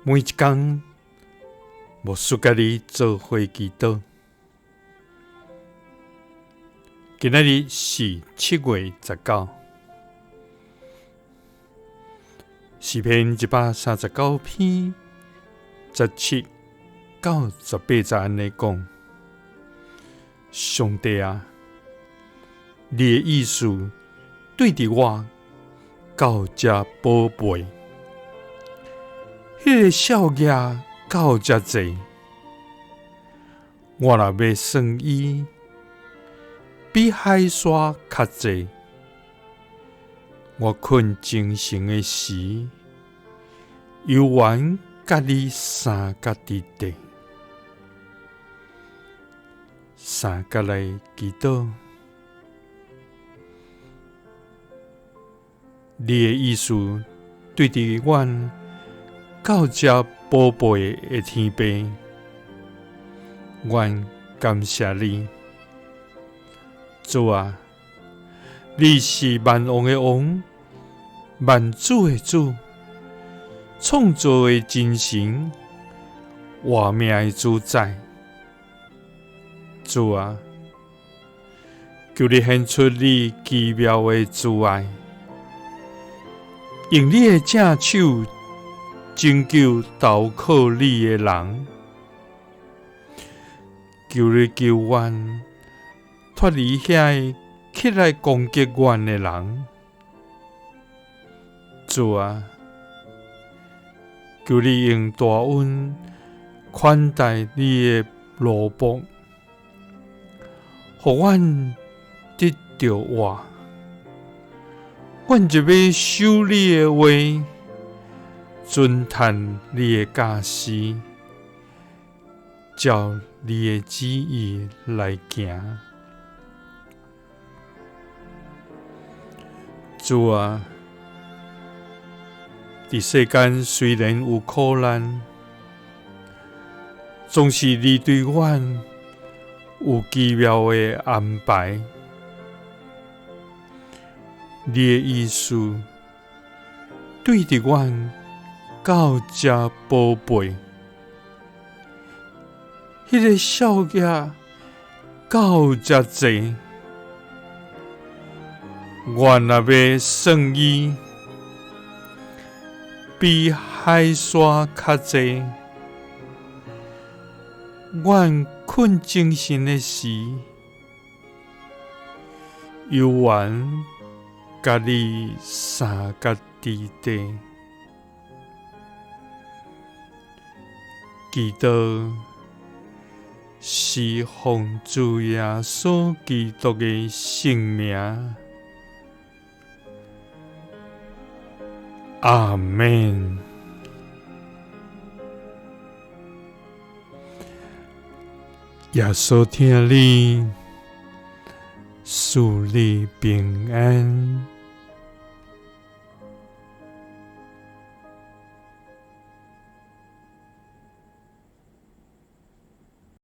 每一工，牧師佮你做伙祈禱。今仔日是7月19，詩篇139篇17到18節按呢講：上帝啊，你的意思對佇我到遮寶貝，彼個數額到遮濟，我若欲算伊，比海沙較濟。我睏精神的時，猶原佮你相佮佇地，相佮來祈禱。你的意思對佇阮到遮寶貝的天父，阮感謝你，主啊，你是萬王的王，萬主的主，創造的真神，活命的主宰，主啊，求你顯出你奇妙的慈愛，用你的正手拯救投靠你的人，求你救阮脫離遐个起來攻擊阮的人。主啊，求你用大恩款待你的奴僕，予阮得著活。阮就欲守你的話，遵趁你的教示，照你的旨意來行。主啊，佇世間雖然有苦難，總是你對阮有奇妙的安排。你的意思對佇阮到遮寶貝，彼個數額到遮濟，我若欲算伊，比海沙較濟。阮睏精神的時，猶原佮你相佮佇地，祈禱是奉主耶穌基督的聖名，阿們。耶穌疼你，賜你平安。